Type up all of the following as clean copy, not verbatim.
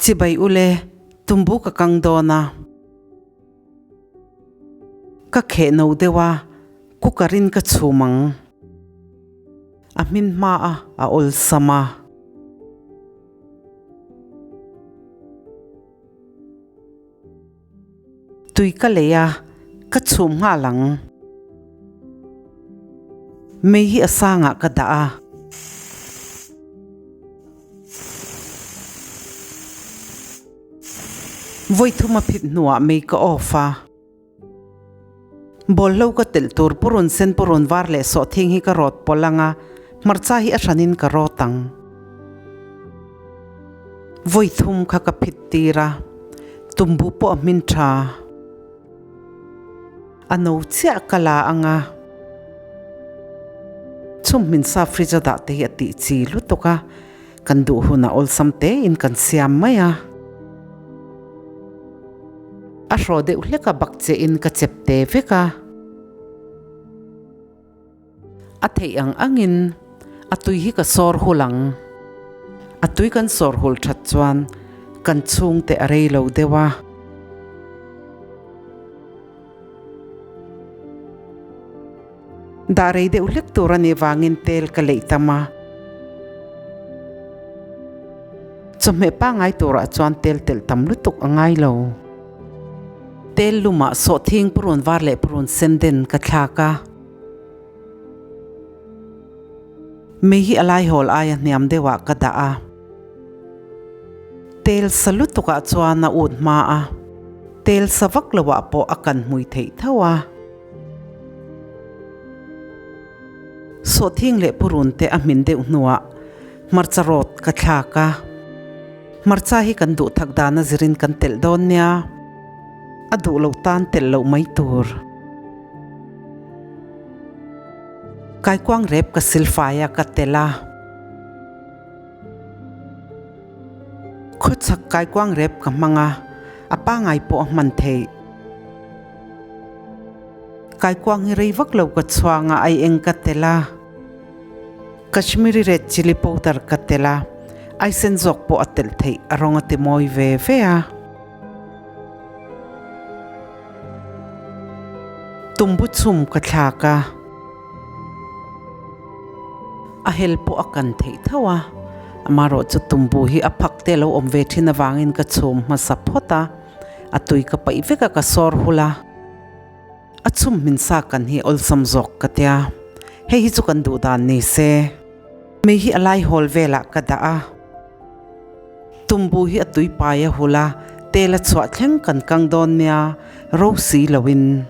Chibai ule, tumbu ka kang dawn a. Ka kheh no deuh a, cooker in ka chhum ang. A hmin hma a, a awlsam a. Tui ka lei a, ka chhum nghal ang. Mei hi a sangah ka dah a. Vawi thum a phit hnuah mei ka off a. Bawlhlo ka telh tur purun sen purun var leh sawhthing hi ka rawt pawlh ang a, hmarcha hi a hranin ka rawt ang. Vawi thum kha ka phit tir a, tumbu pawh a hmin tha. A no chiah ka la ang a. Chhum hmin sa fridge a dah te hi a tih chi lutuk a, kan duh hunah awlsam tein kan siam mai a. A hraw deuh hlek a bak che in ka chep te vek a. A theih ang angin a tui hi ka sawr hul ang. A tui kan sawr hul that chuan kan chhungte a rei lo deuh a. Dah rei deuh hlek tur a nih vangin tel ka leih tam a. Chawhmeh pangngai turah chuan tel telh tam lutuk a ngai lo. Tel lumah sawhthing purun var leh purun sen den ka thlak a. Mei hi a laihawl aia hniam deuhah ka dah a. Tel sa lutukah chuan a ut hma a, tel sa vak loah pawh a kan hmui theih tho a. Sawhthing leh purun te a hmin deuh hnuah hmarcha rawt ka thlak a, hmarcha hi kan duh thak dana zirin kan telh dawn nia, a duh loh tan telh loh mai tur. Kaikuang rep ka silfai a ka telh a. Khawchhak kaikuang rep ka hmang a, a pangai pawh a hman theih. Kaikuang hi rei vak lo ka chhuang a, ai eng ka tel a. Kashmiri red chilli powder ka tel a, ai sen zawk pawh a telh theih a rawng a ti mawi ve ve a. Tumbu chhum ka thlak a, a hel pawh a kan theih tho a, amaherawh chu tumbu hi a phak te a lo awm ve thin avangin ka chhum hmasa phawt a. A tui ka paih vek a ka sawr hul a, a chhum hmin sa kan hi awlsam zawk ka tia, hei hi chu kan duh dan ni se. Mei hi a lai hawl velah ka dah a, tumbu hi a tui pai a hul a, tel a chhuah thleng kan kang dawn nia, ro si loin.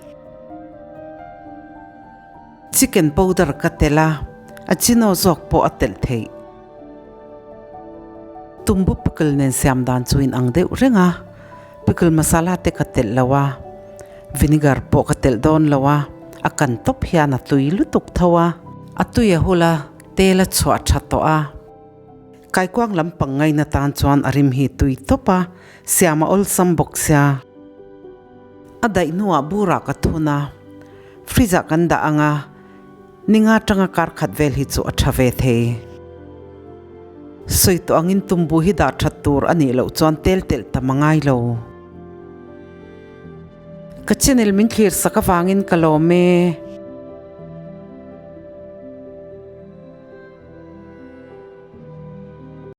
Chicken powder ka telh a, a chino zawk pawh a telh theih. Tumbu pickle nen siam dan chu in ang deuh reng a, pickle masala te ka telh lo a, vinegar pawh ka telh dawn lo a, a kan tawp hian a tui lutuk tho a. A tui a hul a, tel a chhuah tha tawh a. Kaikuang lampang ngaina tan chuan a rim hi tui tawp a, siam a awlsam bawk sia. A daih hnuah burah ka thun a, fridge ah kan dah ang a. Ninga tanga kar khat vel hi chu a tha ve thei. Sawi tawh angin tumbu hi dah that tur a nih loh chuan tel telh tam a ngai lo. Ka channel min thlir sak avangin ka lawm e.